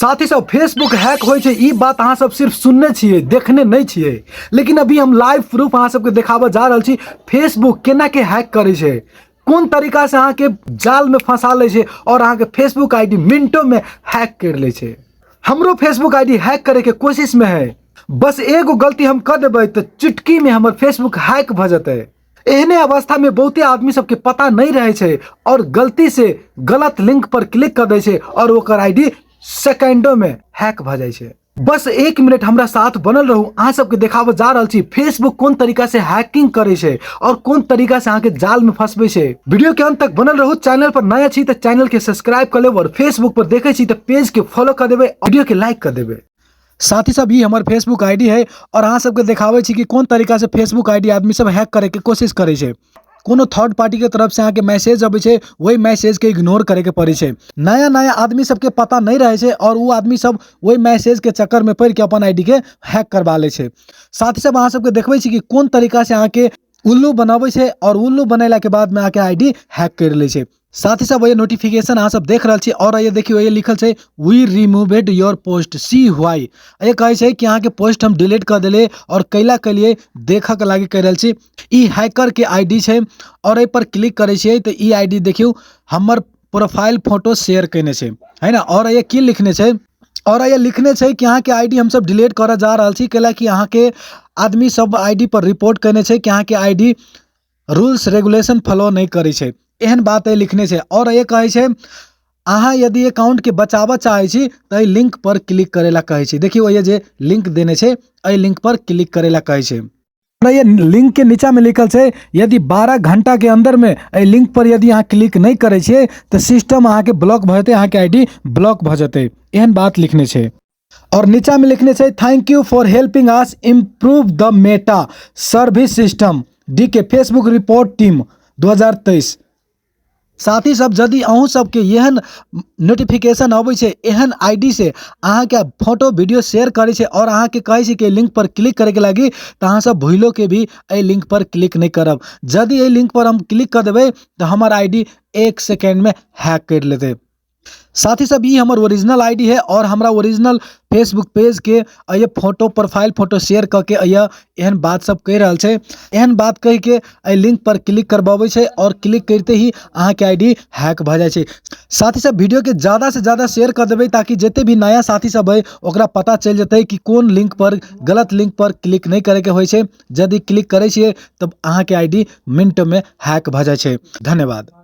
साथी सब, Facebook hack होइ छै ई बात अहाँ सब सिर्फ सुनने छियै, देखने नहि छियै, लेकिन अभी हम लाइव प्रूफ अहाँ सबके देखाबऽ जा रहल छी। फेसबुक केना के हैक करै छै, कोन तरीका से अहाँके जाल में फंसा लै छै और अहाँके फेसबुक आईडी मिनटों में हैक कर लै छै। हमरो फेसबुक आईडी हैक करे के कोशिश में है, बस एगो गलती हम कर देबै तऽ चुटकी में हमर फेसबुक हैक भऽ जेतै। एहने अवस्था में बहुते आदमी सबके पता नहीं रहे छै और गलती से गलत लिंक पर क्लिक कर दै छै और ओकर आईडी सेकेंडो में हैक भऽ जाइ छै। बस 1 मिनट हमरा साथ बनल रहू, अहाँ सबके देखाबऽ जा रहल छी फेसबुक कोन तरीका से हैकिंग करै छै और कोन तरीका से अहाँके जाल में फंसबै छै। वीडियो के अंत तक बनल रहू। चैनल पर नया छी तऽ चैनल के सब्सक्राइब कर लेब और फेसबुक पर देखै छी तऽ पेज के फॉलो कर देबै, वीडियो के लाइक कर देबै। साथी सब, ई हमर फेसबुक आईडी है और अहाँ सबके देखाबै छी कि कोन तरीका से फेसबुक आईडी आदमी सब हैक करे के कोशिश करै छै। कोनो थर्ड पार्टी के तरफ से अहाँके मैसेज अबै छै, वही मैसेज के इग्नोर करे के पड़ै छै। नया नया आदमी सबके पता नहीं रहै छै और उ आदमी सब वही मैसेज के चक्कर में पड़ि के अपन आईडी के हैक करबा लै छै। साथी सब, अहाँ सबके देखबै छी कि कोन तरीका से अहाँके उल्लू बनाबै छै और उल्लू बनेला के बाद में अहाँके आईडी हैक करि लै छै। साथी सब, ये नोटिफिकेशन अहाँ सब देख रहल छी और ये देखियौ ये लिखल छै we removed your post see why. ये कहै छै कि अहाँके पोस्ट हम डिलीट कऽ देलियै और कैला केलियै देखऽ के लागी कहि रहल छी। ई हैकर के आईडी छै और एहि पर क्लिक करै छियै तऽ ई आईडी देखियौ हमर प्रोफाइल फोटो शेयर कयने छै, है ना। और ये की लिखने छै, और ये लिखने छै कि अहाँके आईडी हमसब डिलीट करऽ जा रहल छी, कैला कि अहाँके आदमी सब आईडी पर रिपोर्ट कयने छै कि अहाँके आईडी रूल्स रेगुलेशन फॉलो नहि करै छै, एहन बात एहि लिखने छै। और ये कहै छै अहाँ यदि अकाउंटके बचाबऽ चाहै छी तऽ एहि लिंक पर क्लिक करै लए कहै छै। देखियौ ये जे लिंक देने छै एहि लिंक पर क्लिक करै लए कहै छै। ये लिंक के नीचा में लिखल छै यदि 12 घंटा के अंदर में एहि लिंक पर यदि अहाँ क्लिक नहि करै छियै तऽ सिस्टम अहाँके ब्लॉक भऽ जेतै, अहाँके आईडी ब्लॉक भऽ जेतै, एहन बात लिखने छै। और नीचा में लिखने छै thank you for helping us improve the Meta service system D K Facebook report team 2023। साथी सब, यदि अहूँ सबके एहन नोटिफिकेशन अबै छै, एहन I D से अहाँके फोटो वीडियो शेयर करै छै और अहाँके कहै छै कि लिंक पर क्लिक करैके लागी, तऽ अहाँ सब भूलो के भी एहि लिंक पर क्लिक नहि करब। यदि एहि लिंक पर हम क्लिक कऽ देबै तऽ हमर I D 1 second में हैक करि लेतै। साथी सब, ई हमर ओरिजिनल I D है और हमरा ओरिजिनल फेसबुक पेज के ये फोटो प्रोफाइल फोटो शेयर कऽ के ये एहन बात सब कहि रहल छै। एहन बात कहि के एहि लिंक पर क्लिक करबाबै छै और क्लिक करिते ही अहाँके I D hack भऽ जाइ छै। साथी सब, वीडियो के ज़्यादा से ज़्यादा शेयर कऽ देबै ताकि जते भी नया साथी सब है ओकरा पता चलि जेतै कि कोन लिंक पर गलत लिंक पर क्लिक नहि करैके होइ छै। यदि क्लिक करै छियै तब अहाँके I D मिनटमे हैक भऽ जाइ छै। धन्यवाद।